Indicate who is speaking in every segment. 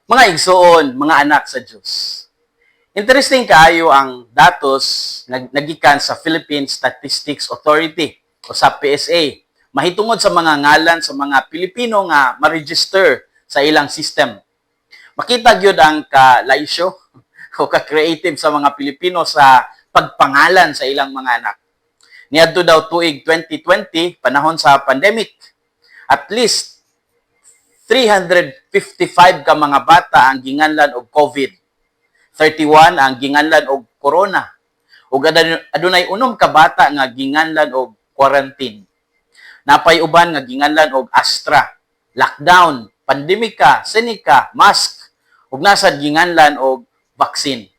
Speaker 1: Mga igsoon, mga anak sa Diyos. Interesting kaayo ang datos nagikan sa Philippine Statistics Authority o sa PSA mahitungod sa mga ngalan sa mga Pilipino nga ma-register sa ilang system. Makita gyud ang kalaisyo o ka-creative sa mga Pilipino sa pagpangalan sa ilang mga anak. Niadto daw tuig 2020, panahon sa pandemic, at least 355 ka mga bata ang ginganlan og COVID. 31 ang ginganlan og corona. Ug adunay 6 ka bata nga ginganlan og quarantine. Napay uban nga ginganlan og Astra, lockdown, pandemika, Seneca, mask, ug nasad ginganlan og vaccine.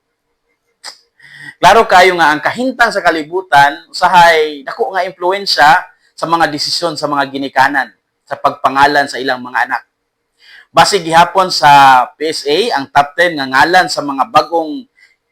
Speaker 1: Klaro kayo nga ang kahintang sa kalibutan usahay dako nga impluwensya sa mga desisyon sa mga ginikanan sa pagpangalan sa ilang mga anak. Base gihapon sa PSA, ang top 10 nga ngalan sa mga bagong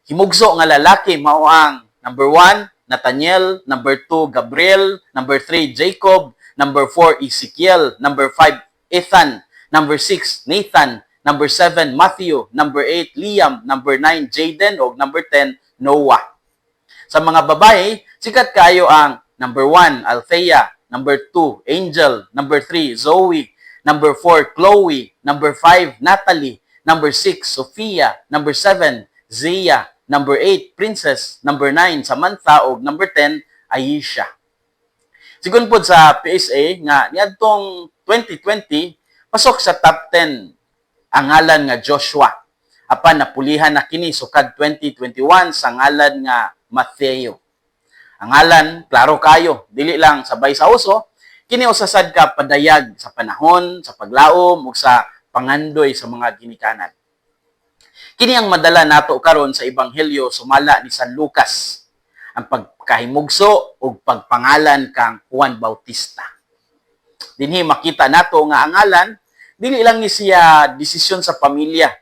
Speaker 1: himugso nga lalaki mao ang number 1, Nathaniel, number 2, Gabriel, number 3, Jacob, number 4, Ezekiel, number 5, Ethan, number 6, Nathan, number 7, Matthew, number 8, Liam, number 9, Jaden, ug number 10, Noah. Sa mga babae, sikat kayo ang number 1, Althea, number 2, Angel, number 3, Zoe, number 4, Chloe, number 5, Natalie, number 6, Sophia, number 7, Zia, number 8, Princess, number 9, Samantha, ug number 10, Aisha. Sigon pod sa PSA nga niadtong 2020, pasok sa top 10 ang ngalan nga Joshua. Apan napulihan na kini sukad 2021 sa ngalan nga Mateo. Ang ngalan, klaro kayo, dili lang sabay sa uso, kini usa sad ka padayag sa panahon, sa paglaom ug sa pangandoy sa mga ginikanan. Kini ang madala nato karon sa Ebanghelyo sumala ni San Lucas, ang pagkahimugso ug pagpangalan kang Juan Bautista. Dinhi makita nato nga ang ngalan dili lang ni siya desisyon sa pamilya,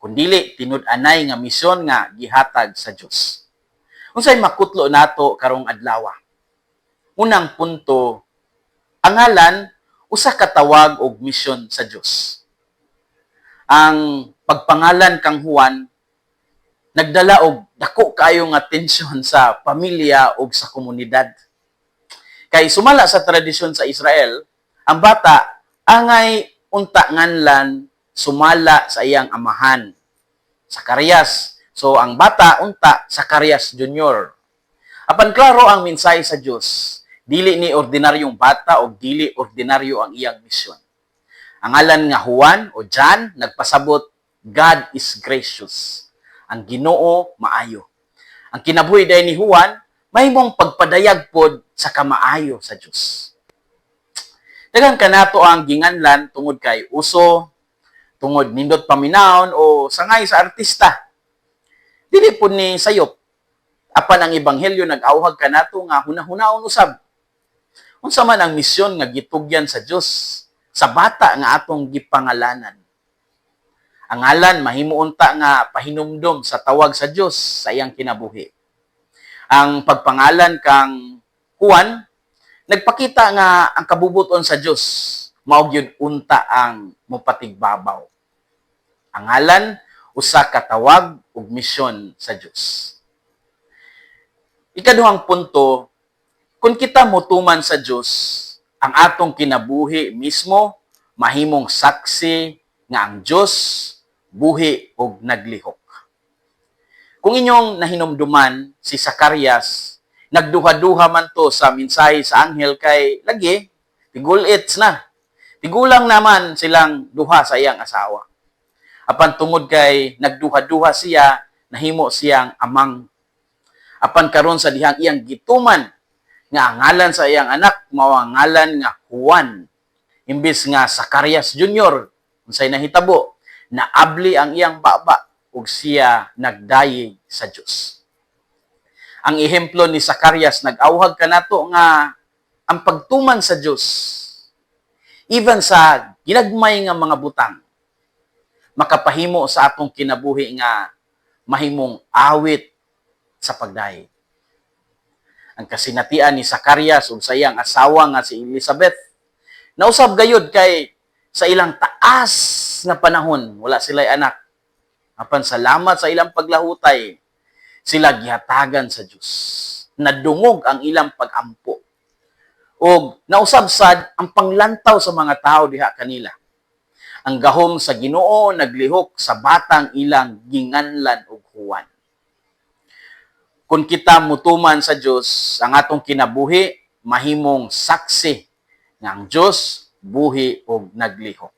Speaker 1: kundili tinud-anay nga misyon nga gihatag sa Dios. Unsay makutlo nato karong adlaw? Unang punto, ang ngalan usa ka tawag og misyon sa Dios. Ang pagpangalan kang Juan nagdala og dako kaayo nga tensyon sa pamilya ug sa komunidad. Kay sumala sa tradisyon sa Israel, ang bata angay unta nganlan sumala sa iyang amahan, Zacarias. So ang bata unta Zacarias Jr. Apan klaro ang mensahe sa Dios, dili ni ordinaryong bata o dili ordinaryo ang iyang misyon. Ang ngalan nga Juan o John nagpasabot, God is gracious. Ang Ginoo maayo. Ang kinabuhi dayon ni Juan mahimong pagpadayag pod sa kamaayo sa Dios. Daghan kanato ang ginganlan tungod kay uso, tungod nindot paminawon o sangay sa artista. Dili pod ni sayop. Apan ang Ebanghelyo nag-awhag kanato nga hunahunaon usab. Unsa man ang misyon nga gitugyan sa Dios sa bata nga atong gipangalanan? Ang ngalan mahimo unta nga pahinumdom sa tawag sa Dios sa iyang kinabuhi. Ang pagpangalan kang Juan nagpakita nga ang kabubuton sa Dios mao gyud unta ang mopatigbabaw. Ang ngalan usa ka tawag ug misyon sa Dios. Ikaduhang punto, kung kita motuman sa Dios, ang atong kinabuhi mismo mahimong saksi nga ang Dios buhi ug naglihok. Kung inyong nahinumduman si Zacarias, nagduha-duha man to sa mensahe sa anghel kay lagi tigul-its na. Tigulang naman silang duha sa iyang asawa. Apan tungod kay nagduha-duha siya, nahimo siyang amang. Apan karon sa dihang iyang gituman nga ang ngalan sa iyang anak mao ang ngalan nga Juan imbis nga Zacarias Jr., unsay nahitabo? Naabli ang iyang baba ug siya nagdayeg sa Dios. Ang ehemplo ni Zacarias nag-awhag kanato nga ang pagtuman sa Dios, even sa ginagmay nga mga butang, makapahimo sa atong kinabuhi nga mahimong awit sa pagdayeg. Ang kasinatian ni Zacarias ug sa iyang asawa nga si Elizabeth nausab gayud kay sa ilang taas nga panahon, wala sila'y anak. Apan salamat sa ilang paglahutay, sila gihatagan sa Dios. Nadungog ang ilang pagampo. Og nausab sad ang panglantaw sa mga tao diha kanila. Ang gahom sa Ginoo naglihok sa batang ilang ginganlan og Juan. Kung kita mutuman sa Dios, ang atong kinabuhi mahimong saksi nga ang Dios buhi og naglihok.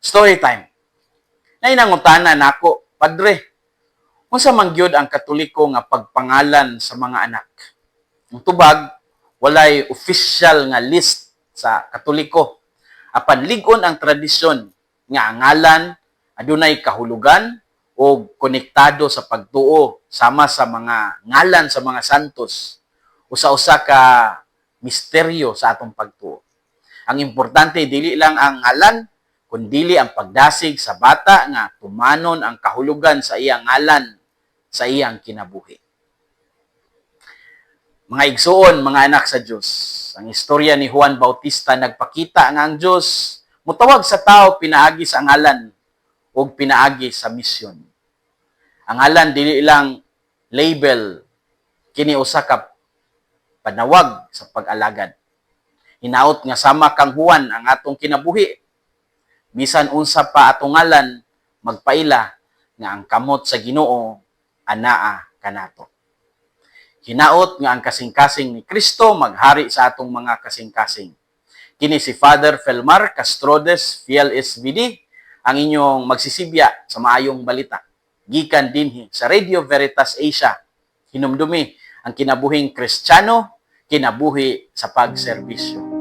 Speaker 1: Story time. Naay nangutana nako, "Padre, unsa man gyud ang Katoliko nga pagpangalan sa mga anak?" Ang tubag, walay official nga list sa Katoliko. Apan lig-on ang tradisyon nga ang ngalan adunay kahulugan o konektado sa pagtuo, sama sa mga ngalan sa mga santos, usa-usa ka misteryo sa atong pagtuo. Ang importante, dili lang ang ngalan kundili ang pagdasig sa bata nga tumanon ang kahulugan sa iyang ngalan sa iyang kinabuhi. Mga igsuon, mga anak sa Dios, ang istorya ni Juan Bautista nagpakita nga ang Dios mutawag sa tao pinaagi sa ngalan ug pinaagi sa misyon. Ang ngalan dili lang label, kini usa ka panawag sa pag-alagad. Hinaot nga sama kang Juan ang atong kinabuhi. Bisan unsa pa atong ngalan, magpaila nga ang kamot sa Ginoo anaa kanato. Hinaot nga ang kasing-kasing ni Kristo maghari sa atong mga kasing-kasing. Kini si Father Felmar Castrodes, Fiel SVD, ang inyong magsisibya sa maayong balita. Gikan dinhi sa Radio Veritas Asia. Hinumdumi ang kinabuhing Kristiyano, kinabuhi sa pagserbisyo.